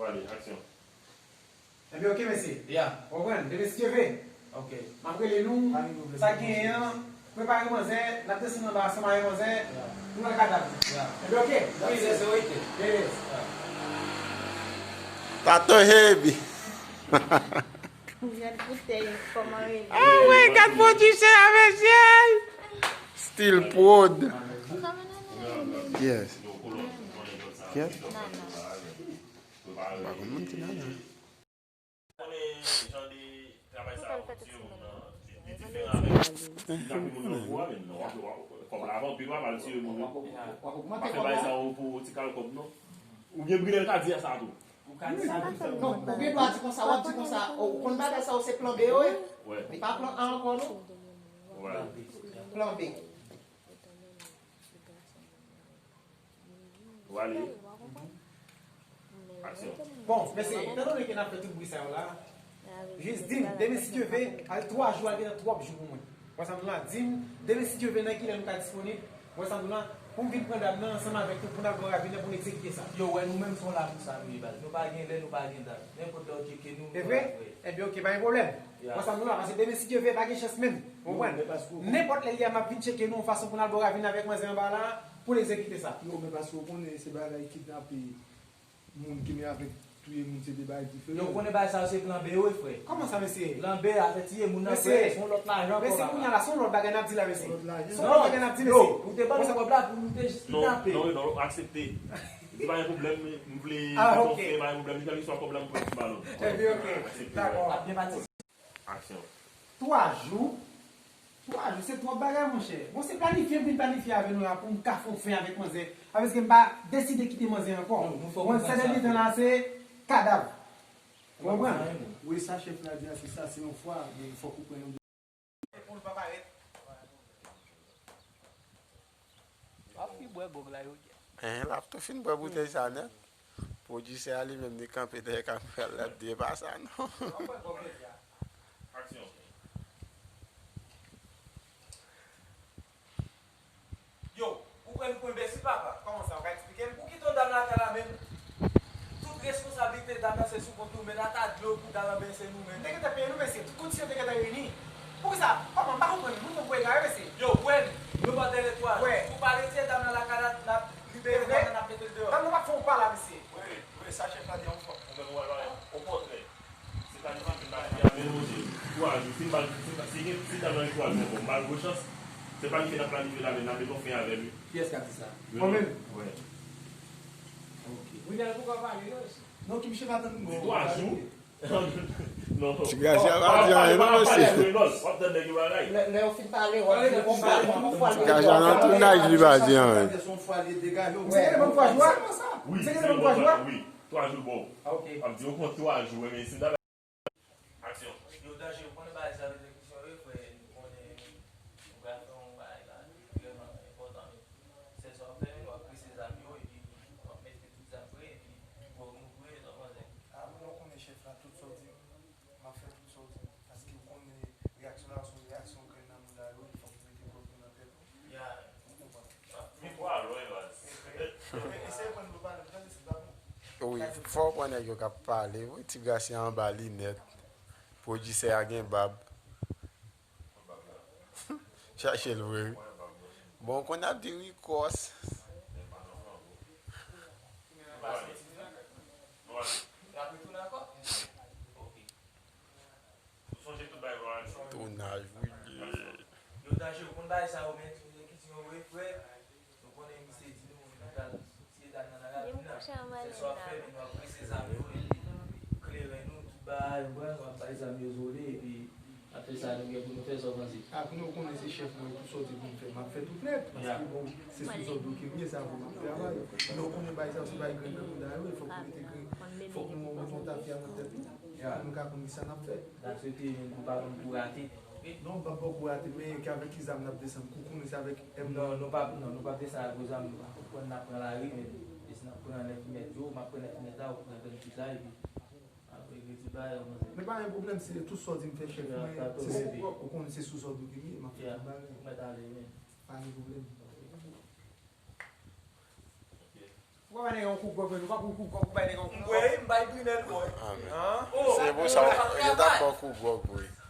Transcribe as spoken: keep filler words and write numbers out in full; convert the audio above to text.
Pale, aksyon. Ebyen, oke, mesye. Ya. Ou konprann? Demen, si Dye ve, oke, m ap rele nou. Sa k genyen an, prepare manzè, n ap desann anba ansanm avèk manzè, ya, pou n al Kadav. Ya. Ebyen, oke. Wi, se verite. Yes. Ya. Tato heavy. Gad boutèy, kòman rele? Oh my God, pwodui se a, mesye! Still prod. Yes. Yes. Pa konn moun ki nan la. Konnen jan de travay sa yo, tiye moun nan, li diferan avèk, li t ap yon moun nan gwo a, men non, kòb la avan, pi pa mal tiye moun, wi. Pa fè bagay sa yo pou ti kal kòb, non. Oubyen Brilè ka di sa tou. Ou ka di sa tou. Non, ou gen dwa di konsa, w ap di konsa, ou konn bagay sa yo se plan B yo ye. Wè. Li pa plan A ankò, non. Wè. Plan B. Wale. Aksyon. Bon, mesye, etan done ke n ap fè tout bri sa yo la, jis di m, demen si Dye ve, al twa jou, al gentan twòp jou pou mwen. Wè sa m di w la, di m, demen si Dye ve, nan kilè nou ka disponib? Wè sa m di w la, pou m vin pran dam nan ansanm avèk nou, pou n al bò ravin nan, pou n egzekite sa. Yo, wè, nou menm se yon la pou sa nou ye, baz. Nou pa gen lè, nou pa gen dat. Nenpòt lè w tcheke nou, nou la prè. E vre? Ebyen, oke, pa gen pwoblèm. Ya. Wè sa m di w la, paske demen si Dye ve, pa gen chans menm. Ou konprann? Nenpòt lè li a, m ap vin tcheke nou yon fason pou n al bò ravin avèk manzè anba la, pou n egzekite sa. Yo, men paske w konnen se bagay kidnape moun ki gen avèk touye moun, se de bagay diferan. Yo, w konnen bagay sa yo se plan B yo ye, frè. Kòman sa, mesye? Plan B, afè tiye moun nan, frè, se yon lòt lajan ankò. Mesye, kounye a la, se yon lòt bagay n ap di la, mesye. Se yon lòt bagay n ap di, mesye. Ou te ban nou kòb la pou nou te jis kidnape. Non, non, non, aksepte. Li di pa gen pwoblèm, m vle fè, pa gen pwoblèm, li fè li swa kòb la, m pran ti balon. Ebyen, oke. Dakò. Ap gen pati. Aksyon. Twa jou. Twa jou, se twòp bagay, monchè. Bon, se planifye m vin planifye avè nou la pou m ka fè yon fen avèk manzè. Avèk ke m pa deside kite manzè ankò. Bon, sa dènye tan la, se kadav. Ou konprann? Wi, sa chèf la di a, se sa, se yon fwa, men fòk ou pran yon. Pou l pa parèt. W ap fin bwè gwòg la, yo. Hein, l ap tou fin bwè boutèy sa nèt. Pwodisè a li menm, li kanpe dèyè kamera l, l ap di, "E pa sa non." Aksyon. Yo, ou pran pou enbesil, papa? Kòman sa, ou ka eksplike m? Ou kite yon dam lakay la menm? Tout responsablite dam nan se sou kont ou, men ata dlo pou dam nan benyen se nou menm. M te gentan peye nou, mesye. Tout kondisyon te gentan reyini. Poukisa? Kòman? M pa konprann. Nou pran pou egare, mesye. Yo, wè n, nou pa dèyè twa jou. Ou pa retire dam nan lakay la, n ap libere kò n nan, n ap mete l deyò. Dam nan pa t fè yon pa la, mesye. Wi, wi, sa chèf la di a yon fwa. Ou menm ou wè l pa menm. Okontrè. Se planifye m planifye a, men lonje. Twa jou. Si m pa, si m pa, si gen, si dam nan gen twa jou ankò, m ba l gwo chans. Se planifye n ap planifye la, men n ap met yon fen avè l, wi. Kiyès k ap di sa? Mwen menm? Wi. Ok. William, poukò w pa pale, non, mesye? Non, ki misye pa tann mwen. Twa jou? Non. Ti Gracia pa di anyen, non, mesye. W ap tann nèg yo bagay. Lè, lè yo fin pale, w ap di, bon, bon, bon, bon. Ti Gracia nan tounaj, li pa di anyen. Se yon fwa li degaje w. Se gen de moun twa jou a? Wi, se gen de moun twa jou a? Wi. Twa jou bon. Ah, ok. W ap di, ou pran twa jou, men si dam Aksyon. Yo, danje, ou konnen bagay sa yo te kesyon yo, frè, nou konnen nou pral fè yon bagay la ki vrèman enpòtan, men sèl sa w ap fè, w ap prese zam yo, epi w ap mete tout zam prè, epi gwòg nou prè, sa w panse? Ah, wi, ou konnen chèf la, tout sa w di, m ap fè tout sa w di, paske ou konnen reyaksyon la, se yon reyaksyon grenn nan mouda yo, fòk nou mete gwòg nou nan tèt nou. Ya. Ou konprann? Mikwo a lwen, baz. Eseye pran dlo pa nan, tande, se pa bon. Wi, fò w pran nèg yo k ap pale, wi, Ti Gracia anba linèt. Pwodisè a gen bab. Chache l vre, wi. Bon, konn ap di wi kòs. Tounaj, wi. Yo, danje, ou konn bagay sa yo, men, tou, ki di yo, wi, frè. Nou konnen misye di nou, nou pral tiye dam nan nan ravin nan. Se sa w ap fè, men nou ap prese zam yo, epi kleren nou, tout bagay, w konprann, w ap bay zam yo zole, epi n ap fè sa nou gen pou nou fè, sa w panse? Apre, w konnen se chèf mwen, tout sa w di pou m fè, m ap fè tout nèt, paske, bon, se sou zòd ou ke m ye, sa pou m ap travay. Men w konnen bagay sa yo, se bagay grenn nan mouda yo, fòk nou mete grenn, fòk nou mete yon tafya nan tèt nou, pou nou ka konn kisa n ap fè. N ap swete nou pa konn pou rate. Non, m p ap ba w kou rate, men ki avèk ki zam n ap desann? Kou konnen se avèk M. Non, nou p ap, non, nou p ap desann ak gwo zam, nou pa konprann n ap pran lari, men e si n ap pran nèf mèt yo, m ap pran nèf mèt la, ou pran tranntuit la, epi apre, ekriti pa yo, manzè. Men pa gen pwoblèm, se tout sa w di m fè, chèf mwen, se, ou konnen se sou zòd ou ke m ye, m ap fè tout bagay. Ou mèt ale, men. Pa gen pwoblèm. Ou pa bay nèg yon kou gwòg, men, ou pa pran kou gwòg, ou bay nèg yon kou gwòg. Amen. Se pou sa yo t ap ba w kou gwòg, wi.